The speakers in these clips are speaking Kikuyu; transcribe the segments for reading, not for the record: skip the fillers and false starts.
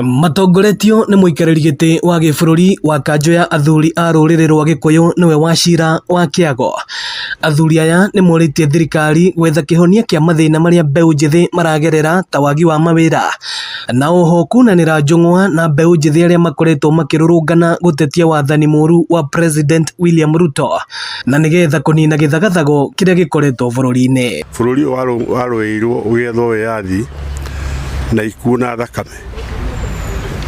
Matongoretio nĩ mũikarĩri gĩtĩ wa gĩbũrũri wa kanjũ ya athuri a rũrĩrĩ rwa Gĩkũyũ nĩwe Wachira wa Kĩago. Athuri aya nĩ morĩtie thirikari gwetha kĩhonia kĩa mathĩna marĩa mbeũ njĩthĩ maragerera ta wagi wa mawĩra na oho kunanĩra njũng'wa na mbeũ njĩthĩ arĩa makoretwo makĩrũrũngana gũtetia wathani mũru wa President William Ruto na nĩgetha kũnina gĩthagathago kĩrĩa gĩkoretwo bũrũri-inĩ. Bũrũri ũyũ warũĩirwo ũgĩethwo wĩyathi na ikuũ na thakame,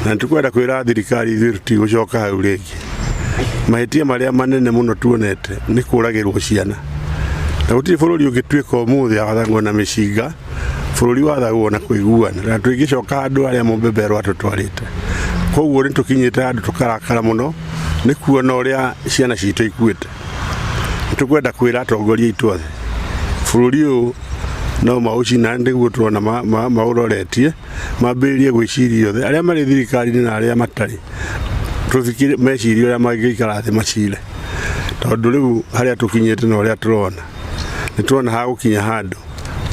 na nĩtũkwenda kwĩra thirikari ithuĩ tũtigũcoka hau rĩngĩ. Mahĩtia marĩa manene mũno tuonete nĩ kũragĩrwo ciana, na gũtirĩ bũrũri ũngĩtuĩka ũmũthĩ wathagwo na mĩcinga, bũrũri wathagwo na kũiguana, na tũingĩcoka handũ harĩa mũbeberũ atũtwarĩte. Koguo nĩ tũkinyĩte handũ tũkarakara mũno nĩ kuona ũrĩa ciana citũ ikuĩte. Nĩtũkwenda kwĩra atongoria aitũ othe bũrũri ũyũ no maũcina, nĩguo tũrona maũroretie, mambĩrĩrie gwĩciria othe arĩa marĩ thirikari-inĩ na arĩa matarĩ, tũfikire mecirie ũrĩa mangĩikara thĩ macire, tondũ rĩu harĩa tũkinyĩte na ũrĩa tũrona nĩ tũrona hagũkinya handũ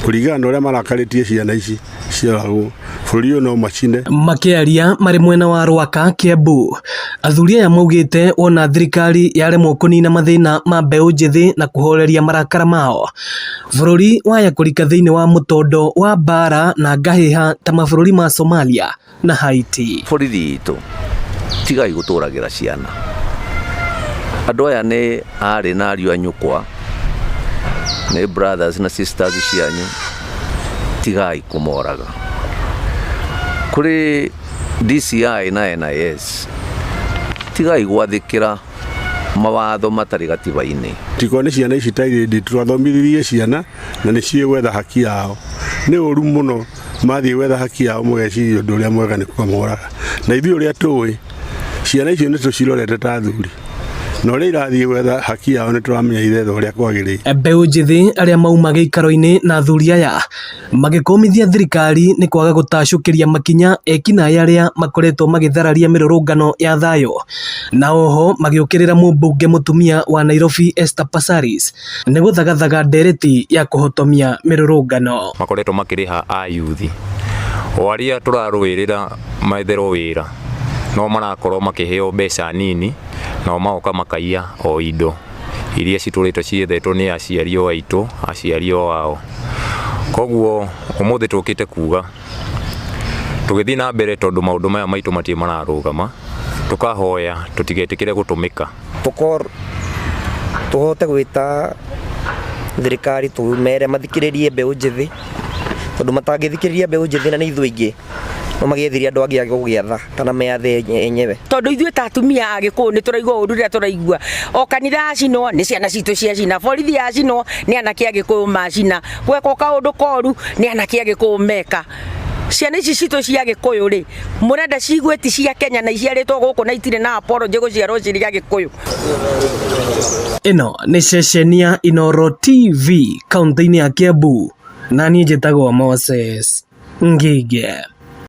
kũringana na ũrĩa marakarĩtie ciana ici cioragwo, bũrũri ũyũ no macine. Makĩaria marĩ mwena wa Rwaka, Kiambu, athuri aya maugĩte wona thirikari yaremwo kũnina mathĩna ma mbeũ njĩthĩ na kũhoreria marakara mao, bũrũri waya kũrika thĩinĩ wa mũtondo wa mbara na ngahĩha ta mabũrũri ma Somalia na Haiti. Borithi itũ, tigai gũtũragĩra ciana. Andũ aya nĩ arĩ na ariũ a nyũkwa, nĩ brothers na sisters cianyu, tigai kũmoraga. Kũrĩ DCI na NIS, tigai gwathĩkĩra mawatho matarĩ gatiba-inĩ. Tiko nĩ ciana ici ta irĩ nditũ, twathomithirie ciana na nĩ ciĩ gwetha haki yao. Nĩ ũru mũno mathiĩ gwetha haki yao mũgeciria ũndũ ũrĩa mwega nĩ kũmoraga. Na ithuĩ ũrĩa tũĩ, ciana icio nĩ tũcirorete ta athuri, na ũrĩa irathiĩ gwetha haki yao nĩ tũramenya iretha ũrĩa kwagĩrĩire. Mbeũ njĩthĩ arĩa mauma gĩikaro-inĩ na athuri aya magĩkũmithia thirikari nĩ kwaga gũtacũkĩria makinya ekinaĩ arĩa makoretwo magĩthararia mĩrũrũngano ya thayũ, na oho magĩũkĩrĩra mũmbunge mũtumia wa Nairobi Esther Passaris nĩ gũthagathaga ndereti ya kũhotomia mĩrũrũngano. Makoretwo makĩrĩha ayuthi o arĩa tũrarũĩrĩra metherwo wĩra, no marakorwo makĩheo mbeca nini, nao magoka makaiya o indo iria citũrĩte ciethetwo nĩ aciari o aitũ, aciari o ao. Koguo ũmũthĩ tũkĩte kuga tũgĩthiĩ na mbere, tondũ maũndũ maya maitũ matirĩ mararũgama, tũkahoya tũtigetĩkĩre gũtũmĩka. Tũkorwo tũhote gwĩta thirikari, tũmere mathikĩrĩrie mbeũ njĩthĩ, tondũ matangĩthikĩrĩria mbeũ njĩthĩ na nĩ ithuĩ aingĩ, no magĩethirie andũ angĩ a gũgĩatha kana meathe enyewe. Tondũ ithuĩ ta atumia a Gĩkũyũ nĩ tũraigua ũru rĩrĩa tũraigua o kanitha yacinwo nĩ ciana citũ ciacina, borithi yacinwo nĩ anake a Gĩkũyũ macina, gwekwo kaũndũ koru nĩ anake a Gĩkũyũ meka. Ciana ici citũ cia Gĩkũyũ rĩ, mũrenda ciigue ti cia Kenya na iciarĩtwo gũkũ na itirĩ na apology gũciarwo cirĩ a Gĩkũyũ? Ĩno nĩ ceceni ya Inooro TV kaũntĩ-inĩ ya Kiambu, na niĩ njĩtagwo Moses Ngige.